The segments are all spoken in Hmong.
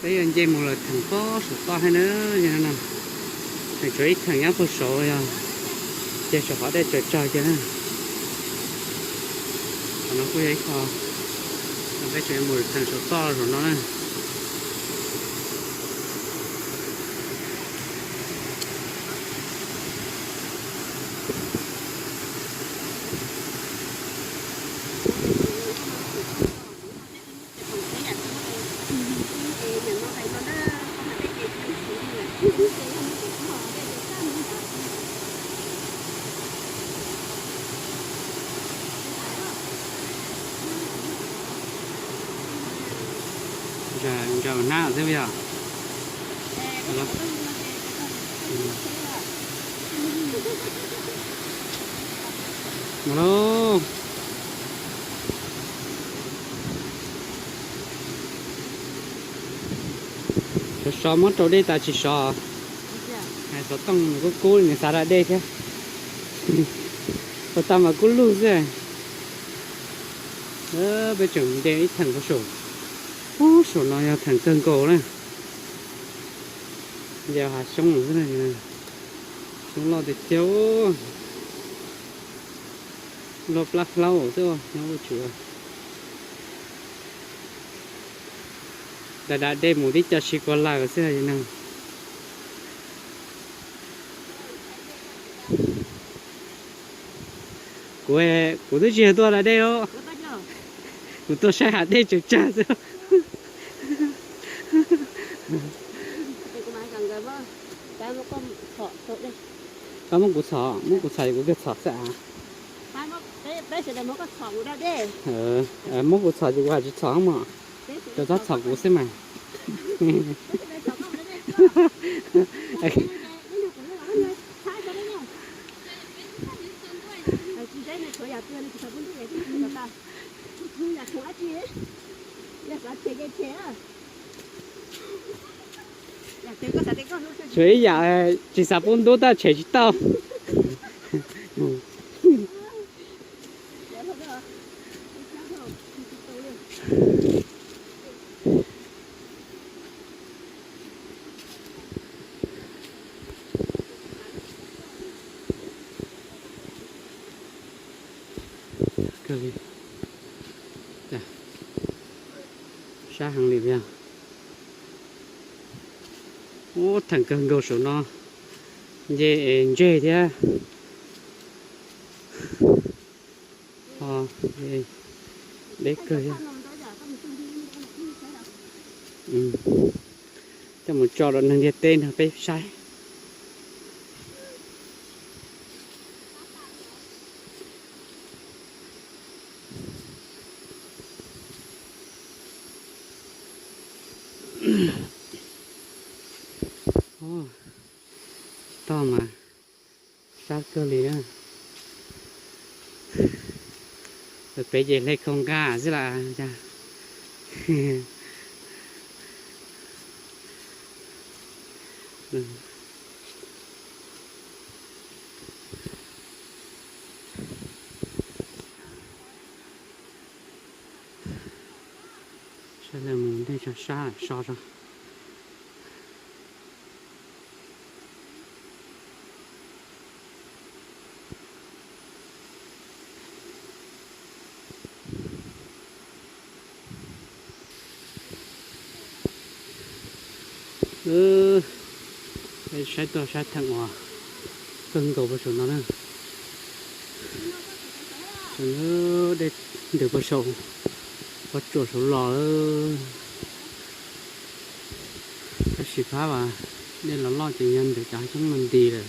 Peb yuav nce mus lawm theem pob saum toj thiab na, yog no, tseem tshuav ib theem nyob puag saud yog, ces saum qhov dej tsaws tsawg kiag na. Qhov no kuj yog ib qho, peb tseem yuav mus theem saum toj saum no na. Ntsawm hnab xwb yog. Mus lauj. Sov sov muab rau dej tas tsis sov. Hais xov tooj kub kub nws xav da dej thiab. Ua tau mas kub lug xwb. Peb tseem nce ib theem puag saum, puag saum no yog theem kawg nkaus na. Nce hav xyoob xwb na, xyoob loj tiag tiag. Luag plab hlaub xwb nyob ua tsum. Da da dej mus tib co si kua lawm xwb no. Kuv, kuv twb tsis yog tuaj da dej os. Kuv tuaj saib hav dej tsaws tsawg xwb. Koj muab kuv txhom, muab kuv txhom ces kuv kawg txhom xwb as. Muab kuv txhom ces kuv hais tsis txhom mog. Koj txhob txhom kuv xwb mas. Tshuav ib yam tsis xav pub ntub tab tshem tsis tau. Kawg li. Sab heev li thiab. Ub, theem kawg nkaus saum no, nce es ntseg thiab. Ho, deb kawg thiab. Coj mus tso rau neeg ntiaj teb nrog peb saib. Tsis tog mas sab kawg li na. Peb ces hle khau nqa xwb las cas. Saib lawv mus dej tso sab so tso. Saib tuaj saib theem uas kawg nkaus puag saum no na. Dej ntws puag saum, puag tsuam saum los. Tab sis phab as dej los loj ces yog ntawm cov hav xyoob no nti lawm.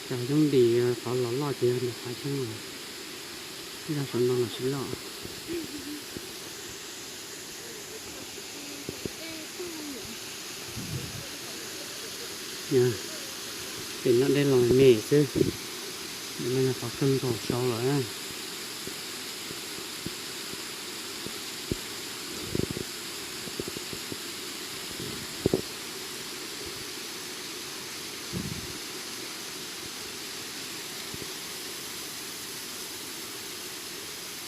Cov hav xyoob nti, qhov los loj ces yog ntawm hav xyoob no. Zaj saum no los tsis loj. Pem no dej los me xwb, no yog qhov kawg nkaus saud lawm.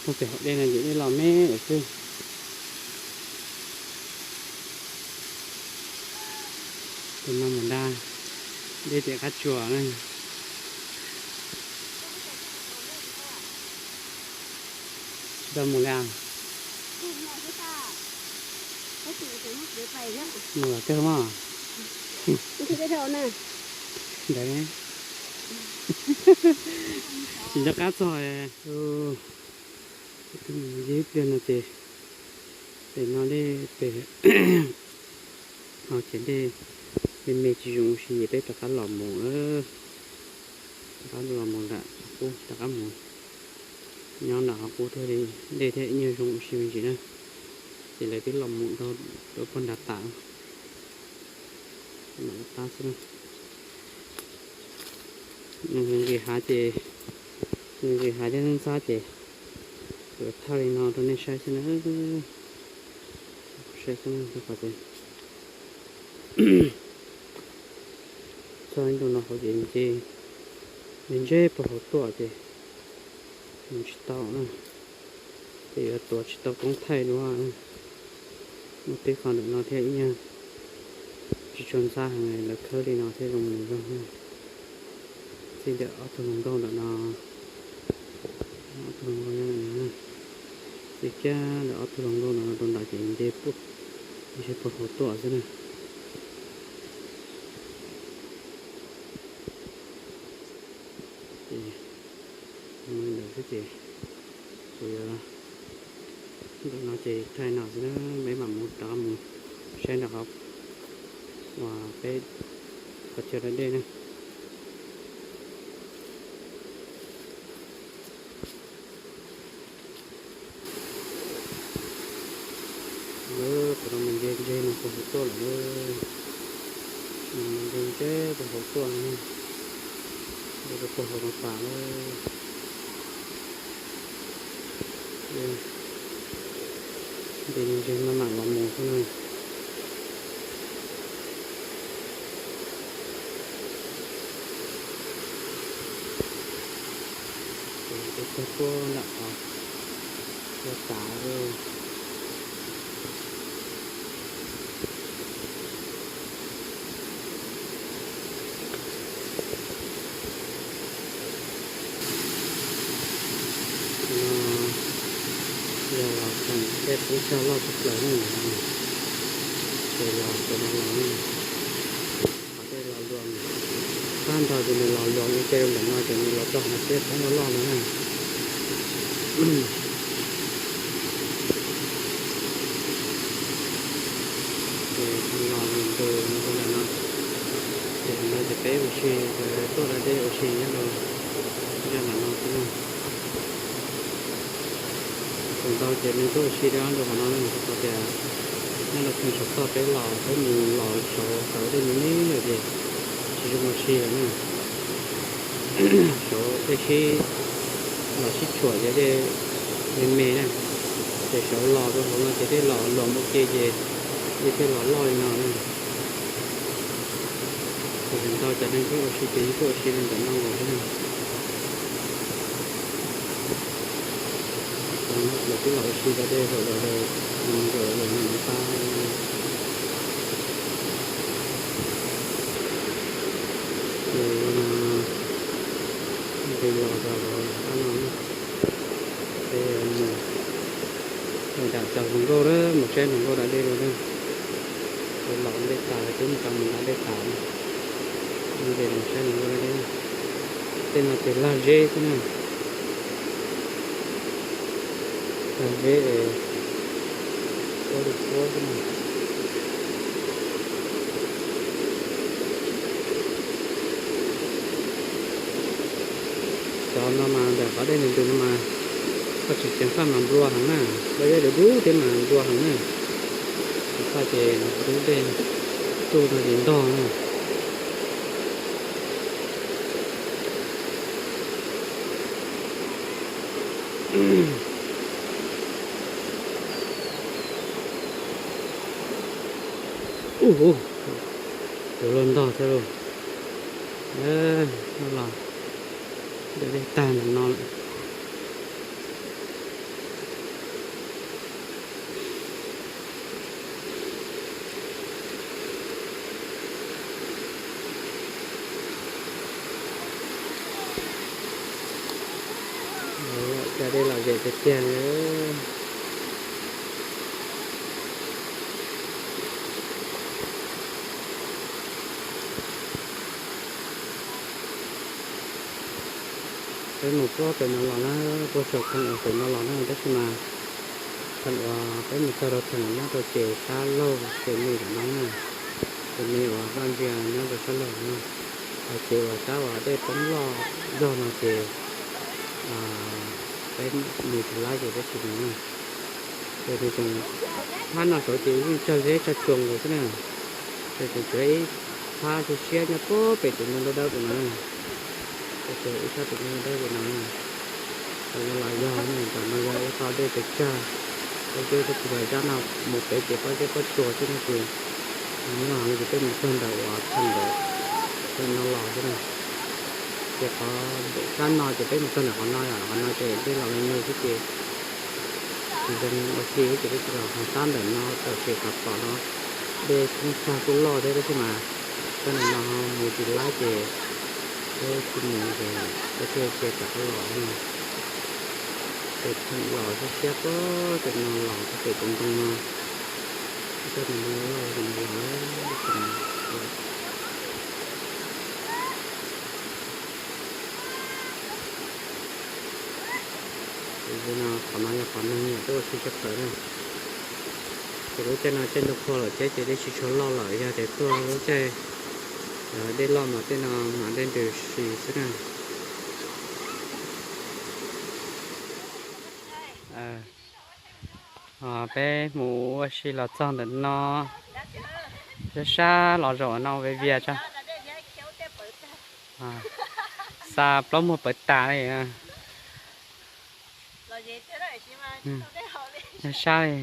Puag pem hauv dej no ces dej los me lawm xwb. No mus nrad dej tias qab tsuas na. Tsis tau mus li as? Mus los kawg mog. Ntawd tsis nco qab txog. Ib pliag no ces pem no dej pem no ces dej me me tsis zoo ua si es peb rov qab los mus, rov qab los mus nram qub, rov qab mus nyob nram qhov qub thiaj li dej thiaj ib nyuag zoo ua si me ntsis na. Ces lawv twb los mus rau puag nrad tas, tab xwb. Nws nqis hav ces, nws nqis hav thiab ntxhab ces kuv thaj li no rau nej saib xwb na. Saib xwb na, qhov tias txog ib ntu no hauv ces ntshe ntseb puag hauv tuaj ces mus tsis tau na, ces yuav tuav tsis tau koob thaij dua. Muaj tib qho ntawm no thiab ib nyuag tsis tshua ntxhab heev, lawv khawb li no thiab zoo mus zog. Txij ntawm ob tug hluas nkauj ntawm no, ob tug hluas nkauj nyob ntawm no, txij kiag ntawm ob tug hluas nkauj ntawm no rau nram ces ntshe puag hauv tuaj xwb na. Ces mus li ntawd xwb ces kuv yuav, ntawm no ces thaij no xwb na, peb mam mus rov mus saib nram qhov uas peb qhov chaw da dej na. Qhov no mas ntse ntse no puag hauv tuaj lawm, ntse ntse puag hauv tuaj no, ntse rau puag hauv no tas lawm. Nti ntse maj mam los mus xwb na. Ces tag puag nram qhov ua tas. No yog los tseem dej qub tshaj loj tshaj plaws na. Ces los cov no los, qhov dej los luas, tag nrho ces nws los luas ua ke rau ntawm no ces nws los txog qhov txiab thoob loj loj no na. Ces los mus ntws mus rau ntawm no, ces ntawd ces peb ua si, lawv tuaj da dej ua si nyob rau zaj nram no xwb na. Feem ntau ces neeg tuaj ua si rau qhov no, rau qhov tias nyob rau theem saum toj peb los peb mus los saud saud dej me me lawm ces tsis zoo ua si lawm na. Saud dej sib, los sib tshuam ces dej me me na, ces saud los rau hauv no ces dej los luas ua ke ces dej thiaj los loj li no na. Ces feem ntau cov neeg tuaj ua si ces yeej tuaj ua si rau ntawm no nkaus xwb na. Lawv twb los ua si da dej hauv lawm, mus zaum lawm no pab. Ces no, nqis los rau hauv qab no, peb mus, mus dam cov hluas nkauj, mus saib hluas nkauj da dej rau na. Ces los ua ntej tas, lawv twb mus rau mus da dej tas, nqis los saib hluas nkauj da dej. Tej no ces lag zeb xwb na. Lag zeb es ua li suab xwb na. Cov no mas ntawm qhov dej ntws ntws no mas koj tsis tseev faj mas nplua heev na, lag zeb dub dub thiab mas nplua heev na. Tseev faj ces dub dej, tsuj no ces ntog na. Ub, yuav luag ntog thiab lauj. Los da dej tag ntawm no lawm. Dej lom zem tiag tiag li. Peb mus puag pem no los na, puag saum theem uas pem no los na, tab sis mas theem uas peb mus txog rau theem nyob rau ces sab laug ces me ntawm no na, ces me uas noj ntsia nyob rau sab laug no, hos ces uas sab uas dej poob loj zog no ces peb mus tsis laib ces peb tsis mus na. Ces nws tseem, phab no saud ces yeej tsawg zeb tsawg tsuas nkaus xwb na. Ces tseem tshuav ib phab siab siab nyob puag pem tus ntoo dawb dawb pem no na. Ces tshuav ib phab tus ntoo dawb dawb pem no na. Tam no los yog, tam no yog ib qho dej pes tsawg, pob zeb thiab tsis yog zab no mus pem ces pob zeb pob tsuas xwb no ces, nyob heev ces peb mus txog ntawm uas txog ntawm no los xwb na. Ces qhov sab no ces peb mus txog ntawm qhov no, qhov no ces dej los me me xwb ces tsis zoo ua si ces peb tsis los. Qhov sab ntawm no tam sim qhov tom no dej kuj tsawg kuj loj thiab tab sis mas sab ntawm no mus tsis laib ces peb tsis mus ces peb thiaj cia rov qab los no. Ces pheej los siab siab puag pem no los puag pem tus ntoo no, coj tus ntoo loj loj tus ntoo los. Ces no qhov no yog qhov neeg nyiam tuaj ua si tshaj plaws na. Ces lub caij no caij ntuj qhua lawm thiab ces dej tsis tshua loj lawm, yog tias tuaj lub caij dej loj mas tej no mas dej ntws si xwb na. Peb mus ua si los txog ntawm no, sab sab los zaum no ua vias vias tso. Xa plaub muag pawv tas li. Sab sab li,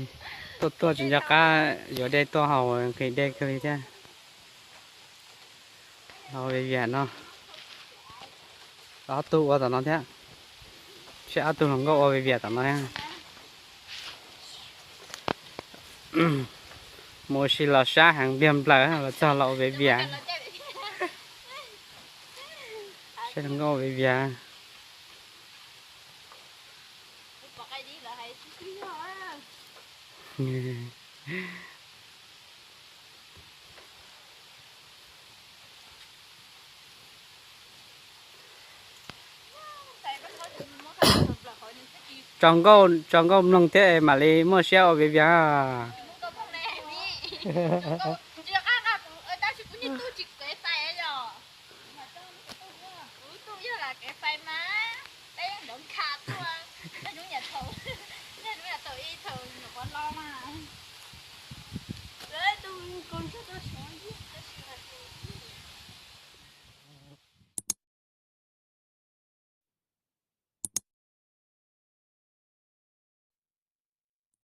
tuaj tuaj tsis nco qab yuav dej tuaj haus nqhis dej kawg li thiab. Los ua vias vias no, ob tug ua tom no thiab, seb ob tug hluas nkauj ua vias vias tom no thiab. Mus ua si los sab heev npliag nplaws los txog los ua vias vias. Seb hluas nkauj ua vias vias. Tso nkauj, tso nkauj mloog thiab mam li muaj siab ua vias vias.